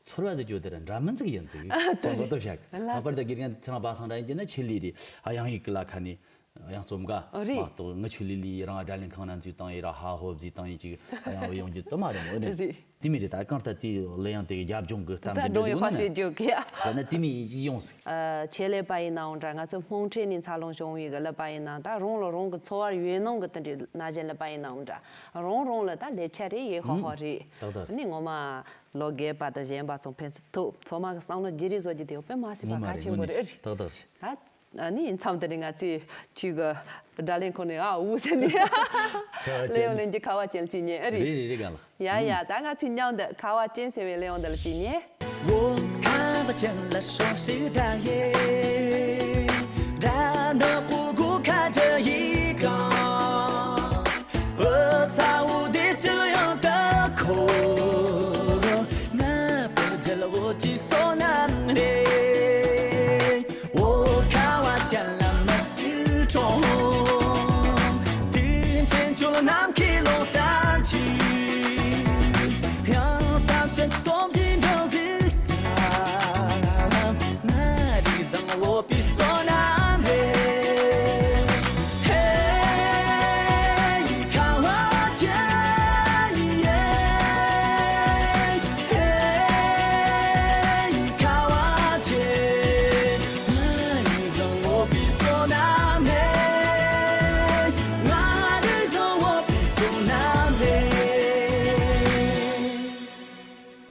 ཚོར་བ་ཟེར་རྒྱུ་དེ་ར་འདྲ་མིན་ཟིག་ཡིན་ཟིག་ཨ་ད་ཅང་གོ་རེད། ཏོ་བཤད་ལ་ཁ་པར་ད་དགེ་རྒན་ཚེ་རིང་པ་སངས་འདྲ་ཡིན་གྱི་ན་ཆེད་ལས་རེད། ཨ་ཡང་ཡིག་གི་ལ་ཁ་ནས། ཡང་རྩོམ་ག་ཨ་རེད། མ་གཏོགས་ངི་ཆུ་ལི་ལི་རང་སྒྲ་ལེན་ཁང་ན་འཛུལ་བཏང་ཡི་ར་ཧ་ཧོ་བཟི་བཏང་ཡི་ཅིག་ཡང་བུ་ཡོང་རྒྱུ་དུ་མ་རེད་མོ་ནི། རེད། དེ་མི་རེད། ད་གང་ལྟར་དེ་ལ་ཡང་དེ་གི་རྒྱབ་ལྗོངས་གི་གཏམ་ད་འདྲ་འགྲོ་ཡི་ཟིག་ཧ་ནི་ཤེས་རྒྱུ་གི་ཡ། ད་ནི་དེ་མི་ཡི་ཡོང་ཟིག་ཨ་ཆེད་ལས་པ་ཡིན་ནའང་འདྲ། ང་ཚོ་སྨོན་ཁྲལ་ནས་འཚར་ལོངས་བྱུང་བའི་གི་ལས་པ་ཡིན་ནའང་། ད་རང་ལ་རང་གི་འཚོ་བར་ཡོད་ནང་གི་དེ་འདྲའི་ན་གཞོན་ལས་པ་ཡིན་ནའང་འདྲ། རང་རང་ལ་ད་ལས་བྱ་རེ་ཡོད་ཧ་ཧོ་རེད། ཏག་ཏག་ནི་ངོ་མ་ལོ་རྒས་པ་དང་གཞོན་པ་ཚོ་ཕན་ཚུན་ཐུག་ཚང་མ་གི་བསམ་བློ་བརྗེ་རེས་བཟོ་རྒྱུ་དེ་དཔེ་མ་སྲིད་པ་ངོ་མ་གལ་རེད་ཆེན་ངོ་པོ་ནི་རེད། ཏག་ཏག་རེད། ད། ཨ་ནི་མཚམས་དེ་ནས་ང་ཚོས་ཁྱོད་ཀྱི་སྒྲ་ལེན་ཁང་ནས་ཨ་འུ་ཟེར་ནས་ཁ་བ་ལེན་ཡོང་ཅན་ལེན་གྱི་ཁ་བ་ཅན་ལ་ཅིག་ཉན་ཨེ་རེད། རེད་རེད་རེད་གང་ལགས། ཡ་ཡ། ད་ང་ཚོས་མཉམ་དུ་ཁ་བ་ཅན་ཟེར་བའི་གླེང་བ་འདི་ལ་ཅིག་ཉན། འོ་ཁ་བ་ཅན་ལ་ཤོག་ཤིག་ད་ཡེ། ད་ནག་པོ་གོ་ཁ་ཅན་ཡི་གང་། འོ་ཚ་བོ་དེ་ཅི་ཡང་ད་ཁོ། ང་པར་རྒྱལ་བོ་ཅི་སོ་ནམ་རེད། འོ་ཁ་བ་ཅན་ལ་མི་སུ་གྲོང་། དུས་ཆེན་ཆུ་ནམ་མཁའི་ལོ་ལྟར་གྱི། ཡང་བསམ་ཤེས་སོམ་བཞིན་འདྲ་ཟིག་ཙམ། ང་རི་བཟང་འོ་པི་སོ་ནམ་རེད། ཧེ་ཁ་བ་ཅན་ཡེ། ཧེ་ཁ་བ་ཅན། ང་རི་བཟང་འོ་པི་སོ་ནམ་རེད། ང་རི་བཟང་འོ་པི་སོ་ནམ་རེད།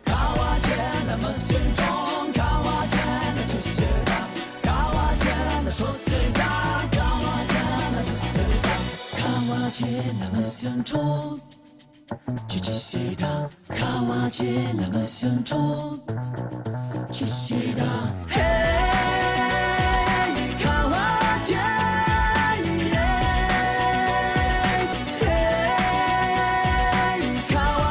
ཁ་བ་ཅན་ལ་མི་སེམས་གྲོང་། ཁ་བ་ཅན་ལ་ཆུ་ཤེལ་དང་། ཁ་བ་ཅན་ལ་ཆུ་ཤེལ་དང་། ཁ་བ་ཅན་ལ་ཆུ་ཤེལ་དང་། ཁ་བ་ཅན་ལ་མི་སེམས་གྲོང་། ཆུ་ཆུ་ཤེལ་དང་། ཁ་བ་ཅན་ལ་མི་སེམས་གྲོང་། ཆུ་ཤེལ་དང་། ཧེ་ཁ་བ་ཅན་ཡེ། ཧེ་ཁ་བ་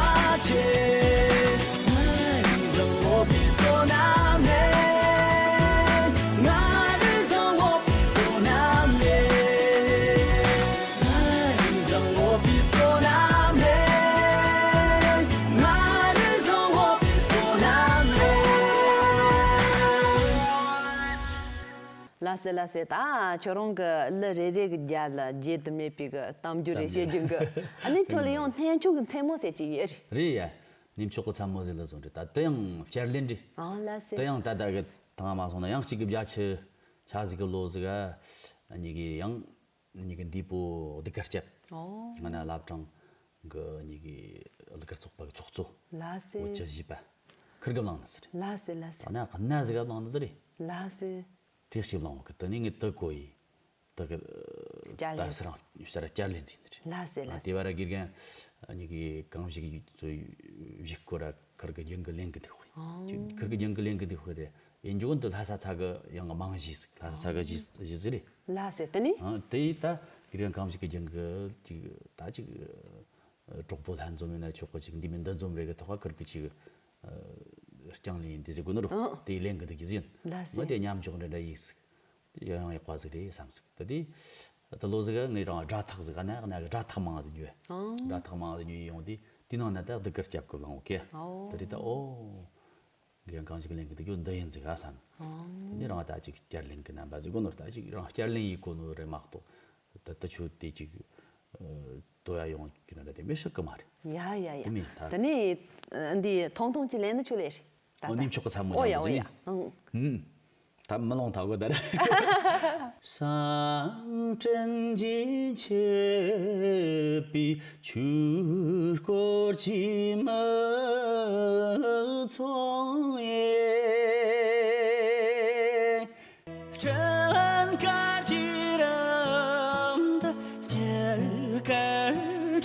ཅན། ང་རི་བཟང་འོ་པི་སོ་ནམ་རེད། ང་རི་བཟང་འོ་པི་སོ་ནམ་རེད། ང་རི་བཟང་འོ་པི་སོ་ནམ་རེད། ང་རི་བཟང་འོ་པི་སོ་ནམ་རེད། ལགས་སེ་ལགས་སེ། ད་ཁྱོད་རང་གི་གླུ་རེ་རེ་གི་རྒྱབ་ལ་བརྗེད་དུ་མེད་པའི་གི་གཏམ་རྒྱུད་རེ་བཤད་རྒྱུ་གི། ཨ་ནི་ཁྱོད་ལ་ཡང་སྙན་ཆུང་གི་མཚན་མོ་ཟེར་གྱི་ཡོད་རེད། རེད་ཡ། སྙན་ཆུང་གི་མཚན་མོ་ཟེར་ལ་བཟོ་འདྲ་ད་དེ་ཡང་བསྐྱར་ལེན་རེད། ཨང་ལགས་སེ། དེ་ཡང་ད་ལྟ་གི་ཐང་མ་སོང་ན་ཡང་གཅིག་གི་བརྒྱ་ཆ་ཆ་ཟིག་གི་ལོ་ཟིག་ག་གཉིས་ཀྱི་ཡང་གཉིས་ཀྱི་འདས་པོ་གདུགས་དཀར་སྐྱབས། ཨོ། ང་ན་བླ་བྲང་གི་གཉིས་ཀྱི་གདུགས་དཀར་ཚོགས་པ་གི་ཚོགས་གཙོ། ལགས་སེ། འོ་ཅི་ཞིག་པ། ཁིར་གི་བླངས་ནི་ཟིག་རེད། ལགས་སེ་ལགས་སེ། ད་ན་གནའ་ཟིག་ག་བླངས་ནི་ཟིག་རེད། ལགས་སེ། དེ་ཞིག་བླངས་བ་གི་དེ་ནས་ངས་དེ་གོ་ཡི། དེ་གི་བསྐྱར་ལེན། ད་སི་རང་ཕྱིར་བསྐྱར་ལེན་ཟིན་ནི་རེད། ལགས་སེ་ལགས་སེ། དེ་བར་དགེ་རྒན་གཉིས་ཀྱི་གང་ཞིག་ཚོ་བཞུགས་སྐོར་ར་ཁིར་གི་རྒྱུན་གི་ལེན་གི་འདུག་ཧོ། ཨང་། ཁིར་གི་རྒྱུན་གི་ལེན་གི་འདུག་ཧོ་རེད། ཡིན་རྒྱུ་འདི་ལྷ་ས་ཚ་གི་ཡང་མང་ཞིག་ལྷ་ས་ཚ་གི་ཞིག་ཞིག་ཟིག་རེད། ལགས་སེ། དེ་ནི། ཨང་། དེ་ཡིས་ད་དགེ་རྒན་གང་ཞིག་གི་རྒྱུན་གི་ཅིག་ད་ཅིག་གྲོགས་པོ་ལྷན་འཛོམས་ཡིན་ན་ཆོག་གི་ཅིག་འདི་མིན་འདི་འཛོམས་རེ་གི་ཐོག་ཁ་ཁིར་གི་ཅིག་རྐྱང་ལེན་ཡིན་དེ་ཟེར་དགོས་ནོ་རུ། ཨང་། དེ་ལེན་གི་འདུག་གི་ཟིན། ལགས་སེ། ངོ་དེ་མཉམ་འཇོག་འདྲ་འདྲ་ཡིན་ཟིག་ཡང་ཡག་པ་ཟིག་རེད་བསམ་ཟིག་ད་དེ་ད་ལོ་ཟིག་ངས་རང་སྒྲ་ཐག་ཟིག་ག་ན་ན་གི་སྒྲ་ཐག་མང་ཟིག་ཉོས། ཨང་། སྒྲ་ཐག་མང་ཟིག་ཉོས་ཡོང་དུས་དེ་ནང་ན་ད་གདུགས་དཀར་སྐྱབས་ཀྱི་བླངས་ཡོད་གི། ཨོ། ད་རེད་ད་ཨོ། འདི་ཡང་གང་ཞིག་ལེན་གི་འདུག་ཡོད་འདི་ཡིན་ཟིག་ག་བསམ། ཨང་། དེ་ནས་རང་ད་ཅིག་བསྐྱར་ལེན་གི་རྣམ་པ་ཟིག་གོ་ནོར་ད་ཅིག་རང་བསྐྱར་ལེན་ཡིན་གོ་ནོར་རེད་མ་གཏོགས་ད་ད་ཆོས་དེ་ཅིག་ཨ། དོ་ཡ་ཡོང་གི་ན་ར་དེ་མི་ཤི་གི་མ་རེད། ཡ་ཡ་ཡ། དེ་མིན་ད། དེ་ནི་འདི་ཐུང་ཐུང་ཅིག་ལེན་ནི་ཆུ་ལས་རེད། ད་ཨོ་ད་ནིམ་ཆོག་གི་ཚ་མོ་ཨོ་ཡ་ཅང་ཨོ་ཡ། ཅི་ཨང་། ཨང་། ད་མི་ལོང་ཐག་གོ་ད་ར། གསང་སྤྲིན་གྱིས་ཁྱབ་པའི་ཆོས་སྐོར་གྱི་མི་ཚོགས་ཡིན། སྤྲིན་དཀར་གྱི་རི་མཐིལ་དཀྱིལ་ཀར་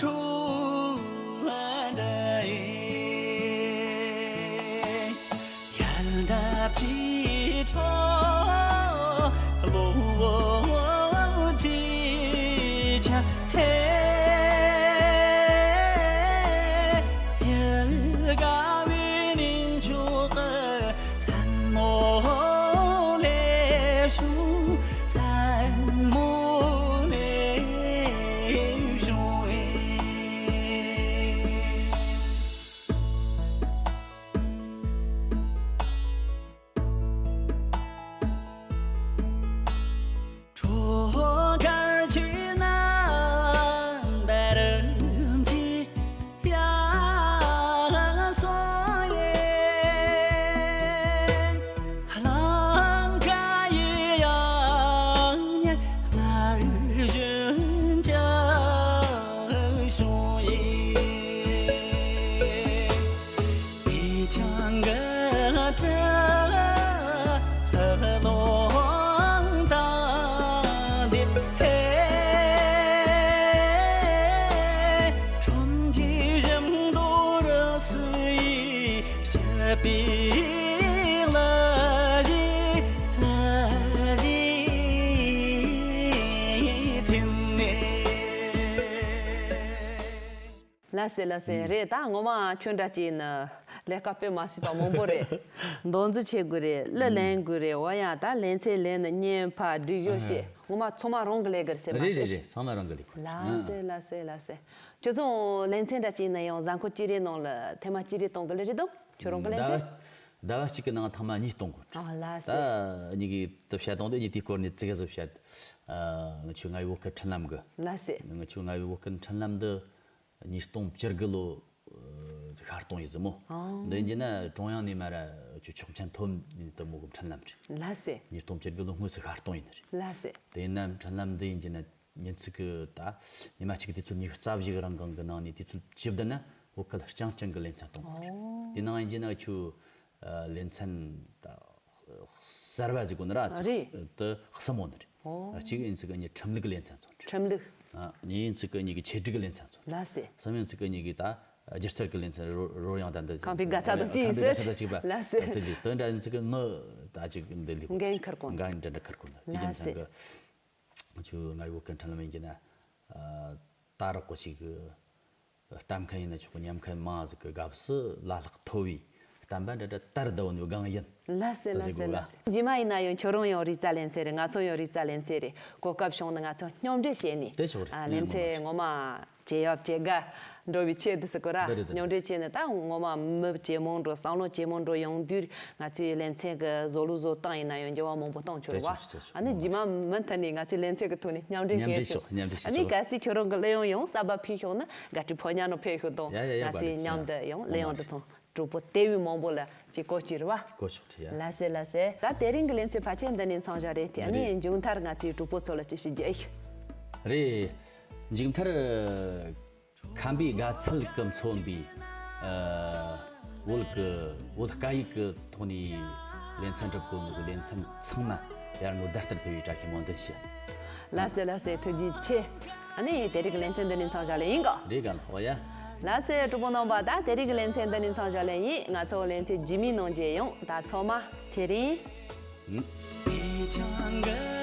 འཕྲོ་བ་འདྲ་ཡིན། ཡལ་འདབ་ཀྱི་ཁྲོད་གློ་བོ་ཅིག་ཆགས། ཧེ། ཡལ་དཀའ་བའི་གནས་མཆོག་གི་མཚན་མོ་སླེབས་བྱུང་། མཚན་མོ་སླེབས་བྱུང་བས། ཁྲོ་གར་ཆུ་ནང་འབར་གྱི་ཡང་སོང་ཡིན། གླིང་ག་ཡི་ཡང་ཉེ་སྔར་བཞིན་ཀྱང་བྱུང་ཡིན། དེ་ཆང་གི་གྲི་ལྷགས་ལོང་དང་ལྡེབས། ཧེ། ཁྲོམ་གྱི་ཞིང་དུ་རི་སུལ་ཡིས་སྐྱིད་པའི་ལ་གཞས་ལ་གཞས་འཐེན་ནས། ལགས་སེ་ལགས་སེ། ཨུམ། རེད། ད་ངོ་མ་ཁྱོད་འདྲ་ཅིག་ནི་ལས་ཀ་དཔེ་མ་སྲིད་པ་མང་པོ་རེད། མདོ་འཛིན་བྱེད་དགོས་རེད། གླུ་ཨུམ། ལེན་དགོས་རེད། འོ་ཡ། ད་ལེ་ཚན་ལེན་ནི་བརྙན་ཕབ་སྒྲིག་གཞི་བྱེད། ཨ། ངོ་མ་ཚང་མ་རང་གི་ལས་ཀ་རེད་ཟེར་མ་རེད་རེད་ཤེས། རེད། ཚང་མ་རང་གི་ལས་ཀ་རེད། ལགས་སེ་ཨ། ལགས་སེ་ལགས་སེ། ཁྱོད་ཚོ་ལེ་ཚན་འདྲ་ཅིག་ནི་ཡང་གཟའ་འཁོར་གཅིག་རེའི་ནང་ལ་ཐེངས་མ་གཅིག་རེ་གཏོང་གི་ལེ་རེད་དམ། ཁྱོད་རང་གི་ལེ་ཚན། ཟླ་བ་ཟླ་བ་གཅིག་གི་ནང་ཐེངས་མ་གཉིས་གཏོང་དགོས། ཨ། ལགས་སེ། ད་གཉིས་ཀྱི་དུ་བཤད་དང་དུ་གཉིས་དེའི་སྐོར་ནས་ཙི་གེ་ཟིག་བཤད། ཨ། ང་ཆོའི་རྔ་ཡབ་བོད་ཁུལ་འཕྲིན་ལམ་གི། ལགས་སེ། ང་ཆོའི་རྔ་ཡབ་བོད་ཁུལ་འཕྲིན་ལམ་འདི་ཉིས་སྟོང་བཅུ་དགུ་ལོ་ཤར་གཏོང་ཡིན་ཟིག་མོ། ཨང་། འདི་ཡིན་རྒྱུ་ན་ཀྲུང་དབྱང་ནས་མར་ཆོས་ཆོག་མཆན་ཐོབ་ནས་དུ་མོ་གི་འཕྲིན་ལམ་རེད། ལགས་སེ། ཉིས་སྟོང་བཅུ་དགུ་ལོ་དངོས་སུ་ཤར་གཏོང་ཡིན་ནི་རེད། ལགས་སེ། དེ་ཡིན་ན་འཕྲིན་ལམ་འདི་ཡིན་རྒྱུ་ན་ཉིན་ཚིག་གི་ད་ཉི་མ་གཅིག་གི་དུས་ཚོད་ཉི་ཤུ་རྩ་བཞི་གི་རིང་གང་གི་ནང་ནས་དུས་ཚོད་བཅུ་བདུན་ན་བོད་ཁུལ་རྐྱང་རྐྱང་གི་ལེ་ཚན་གཏོང་དགོས་རེད། ཨོ། དེ་ནང་ཡིན་རྒྱུ་ན་ཆོས། ཨ། ལེ་ཚན་ད་གསར་བ་ཟིག་གོ་ནི་ར། རེད། དེ་གསུམ་མོ་ནི་རེད། ཨོ། གཅིག་ཡིན་ཚིག་གི་ཁྲིམས་ལུགས་ལེ་ཚན་ཚོ་རེད། ཁྲིམས་ལུགས། ཨ། གཉིས་ཡིན་ཚིག་གི་གཉིས་ཀྱི་ཆེད་སྒྲིག་གི་ལེ་ཚན་ཚོ་རེད། ལགས་སེ། གསུམ་ཡིན་ཚིག་གི་གཉིས་ཀྱི་ད་སྒྱུ་རྩལ་གྱི་ལེ་ཚན་རོལ་རོལ་དབྱངས་ད་འདི་ཁང་པའི་དགའ་ཚལ་དང་གཅིག་ཡིན་ཟེར། ཁང་པའི་དགའ་ཚལ་དང་གཅིག་པ། ལགས་སེ། དེ་ལས་དེ་འདྲ་ཡིན་ཚིག་གི་ངི་ད་ཅིག་འདི་ལས་འགན་འཁུར་དགོས། འགན་འདྲ་འདྲ་འཁུར་དགོས་འདུག་དེ་རྒྱུ་ལགས་སེ། མཚན་གི་ང་ཆོའི་རྔ་ཡབ་བོད་ཁུལ་འཕྲིན་ལམ་ཡིན་རྒྱུ་ན། ཨ། ད་རག་གོ་ཞིག་གི་གཏམ་མཁན་ཡིན་ན་ཆོག་གི། ཉམས་མཁན་མང་ཟིག་གི་སྐབས་སུ་བླ་ལྷག་མཐོ་བའི་བསྟན་པ་འདྲ་འདྲ་དར་བསྡད་ཡོད་ནི་གང་ཡིན། ལགས་སེ། ལགས་སེ། ལགས་སེ། རྗེས་མ་ཡིན་ན་ཡང་ཁྱོད་རང་ཡང་རིག་རྩལ་ལེ་ཚན་རེད། ང་ཚོ་ཡང་རིག་རྩལ་ལེ་ཚན་རེད། གོ་སྐབས་བྱུང་ན་ང་ཚོ་མཉམ་འབྲེལ་བྱས་ནས། དེ་ཆོག་རེད། ཨ། ལེ་ཚན་ངོ་མ་བྱེད་ཡག་བྱེད་དགའ་འགྲོ་བའི་ཆེད་དུ་ཟེར་གོ་ར། འདི་རེད། འདི་མཉམ་འབྲེལ་བྱས་ནས་ད་ངོ་མ་མི་ཇེ་མང་འགྲོ། བསམ་བློ་ཇེ་མང་འགྲོ་ཡོང་དུས་ང་ཚོའི་ལེ་ཚན་གི་བཟོ་ལུགས་བཟོ་སྟངས་ཡིན་ན་ཡང་འགྱུར་བ་མང་པོ་གཏོང་ཆོག་རེད་བ། དེ་ཆོག་རེད། དེ་ཆོག་ཨ་ནི་རེད། རྗེས་མ་མུ་མཐུད་ནས་ང་ཚོའི་ལེ་ཚན་གི་ཐོག་ནས་མཉམ་འབྲེལ་མཉམ་འབྲེལ་བྱེད་ཆོག་ཆོག་མཉམ་འབྲེལ་བྱེད་ཨ་ནི་ཆོག་གལ་སྲིད་ཁྱོད་རང་གི་གླུ་དབྱངས་ཡང་གསར་པ་ཕུལ་ཤོག་ན། དགའ་སྤྲོའི་ཕོ་ཉ་ནང་ཕེབས་ཤོག་དང་། ཡ་ཡ་ཡ། ང་ཚོས་མཉམ་དུ་ཡང་གླུ་དབྱངས་དེ་ཚོ་གྲོགས་པོ་དེ་བས་མང་པོ་ལ་ཅིག་གོ་ཅིག་རེད་བ། གོ་ཆོག་ཆེ་ཡ། ལགས་སེ། ལགས་སེ། ད་དེ་རིང་གི་ལེ་ཚན་ཕལ་ཆེར་འདི་ནས་མཚམས་བཞག་རེད་དེ། ཨ་ནི་རེད། མཇུག་མཐར་ང་ཚོའི་གྲོགས་པོ་ཚོ་ལ་ཅིག་ཞུ་རྒྱུ་ཨེ་ཡོད། རེད། མཇུག་མཐར། ཁམས་པའི་དགའ་ཚལ་གྱིས་མཚོན་པའི། ཨ། བོད་ཀྱི་བོད་སྐད་ཡིག་གི་ཐོག་ནས་ལེ་ཚན་འགྲུབ་དགོས་ནོ་གི་ལེ་ཚན་ཚང་མ་ཡར་ངོ་ཟླ་ལྟར་འཕེལ་བའི་བཀྲ་ཤིས་སྨོན་འདུན་ཞུ། ལགས་སེ། ལགས་སེ། ཐུགས་རྗེ་ཆེ། ཨ་ནི་དེ་རིང་གི་ལེ་ཚན་འདི་ནས་མཚམས་བཞག་ལེ་ཡིན་གོ། རེད་ག་ལ་ཧོ་ཡ། ལགས་སེ། གྲོགས་པོ་རྣམ་པ། ད་དེ་རིང་གི་ལེ་ཚན་འདི་ནས་མཚམས་བཞག་ལེ་ཡིན། ང་ཚོ་ལེ་ཚན་རྗེས་མའི་ནང་མཇལ་ཡོང་། ད་ཚང་མ་ཚེ་རིང་། ཨུ།